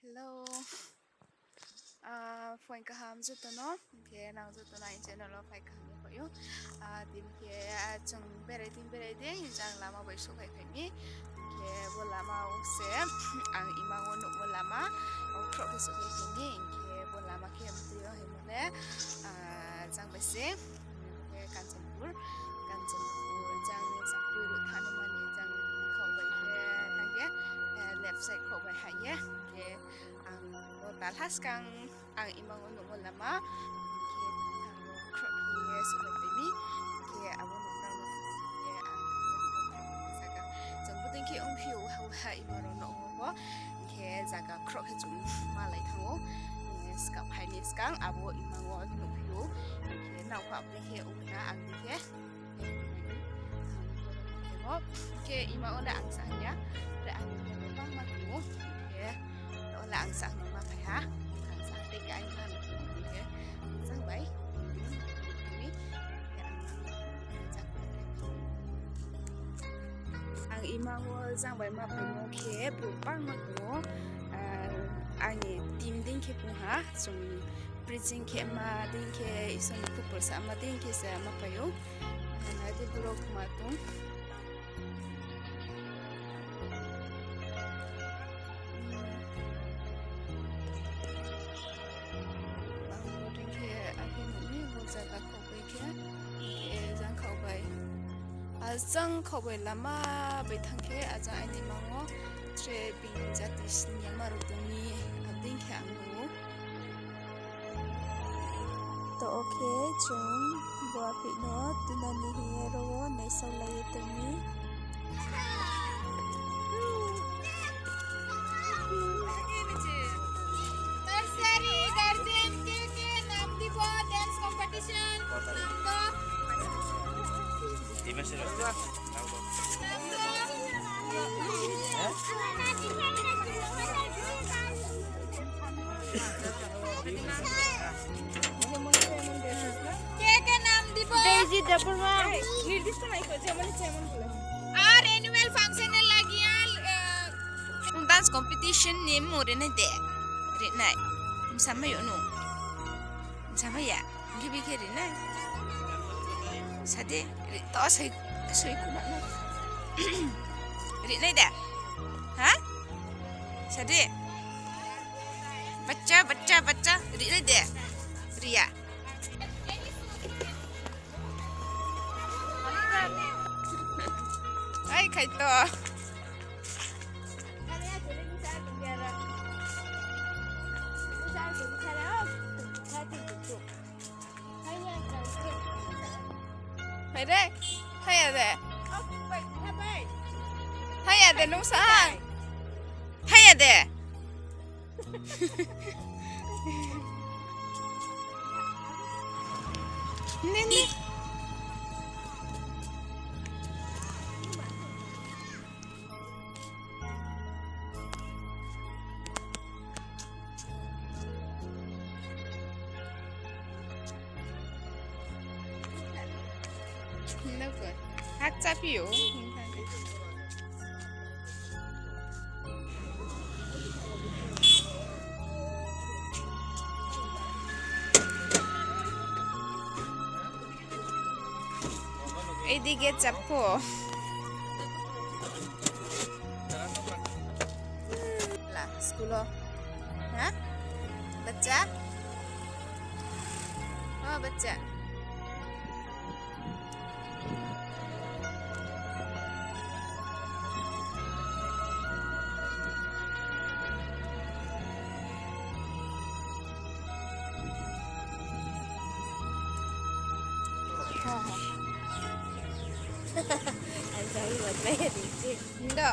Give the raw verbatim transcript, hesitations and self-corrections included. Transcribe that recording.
Hello. Ah, phone kaham joto no, hing khe nang joto no aini channel wo phai kaham ni phai ou. Ah, tini khe, ah, chung berai ding, berai ding, jang lama bai souhphai phai mi. Hing khe bo lama wo se, ang imang wo nuhmo lama, o khroh khe souhphai phai mi, hing khe bo lama khe mtui yo himo le, ah, jang bai se, hing khe Kanchanpur, Kanchanpur, jang Jampui road thani mani, jang khau bai khe, hing khe, eh, left side khau bai hai ye, hing khe, ang bo talha skang, ang imang wo nuhmo lama, hing khe, ang bo khroh khe ye souhphai phai mi, hing khe abo no nang no phone khe ye ang zaga. Chung bodei khe ongphi ou, ha, ha, imang rao no ongmo bo, hing khe zaga khroh khe chung malai thanng ou, eh, skang phai ni skang, abo imang wo nuhphi ou, hing khe nang pha bodei khe ong na ang dei khe. Khe ima wo le ang sa ya, le ang khe bangma tong ou, khe o le ang sa no ma phai ha, ang sa tei khe ai ma no khe, jang bai, khe ang, ang ima wo jang bai ma phaimo khe brouh bangma tong ou, ah, aini team dei khe phung ha, chung preaching khe ma dei khe, Isor ni khupor sa ma dei khe se ma phai ou. Nai di borok ma tong. Ang bo dei khe akhe nuh ni bo zaga khau bai khe, eh, jang khau bai. Ah, jang khau bai lama bai thanng khe, ah, jang aini mang wo tre bini jati sini ma rao tong mi, ah, dei khe ang nuh ou. To okay, chung bo aphi no tunani hing ye ro wo naisaolai ye tong mi. Nursery guardian ke ke nam dibo dance competition, nam do. Ke ke nam dibo? Daisy Debbarma. Nirdishto nai ko, jemon ichha emon bole. Ar annual function er lagi ar, eh, dance competition ni mmung rinai de. Rinai. Msamai yo no. Msamai ya. Gibi khe rinai. Sade, ri-, to soi, soi kuma no. Rinai da? Ha? Sade. Bacha, bacha, bacha. Rinai de. Riya. Ai, khai to. Hai re, hai ya de. Hai ya de, nung sa. Hai ya de. Ni, ni. Noko, hakcha phi ou. Ei dige chapo. La, school o. Ha? Bacha? O, bacha. Ang jai bat bai ri se. Ndo.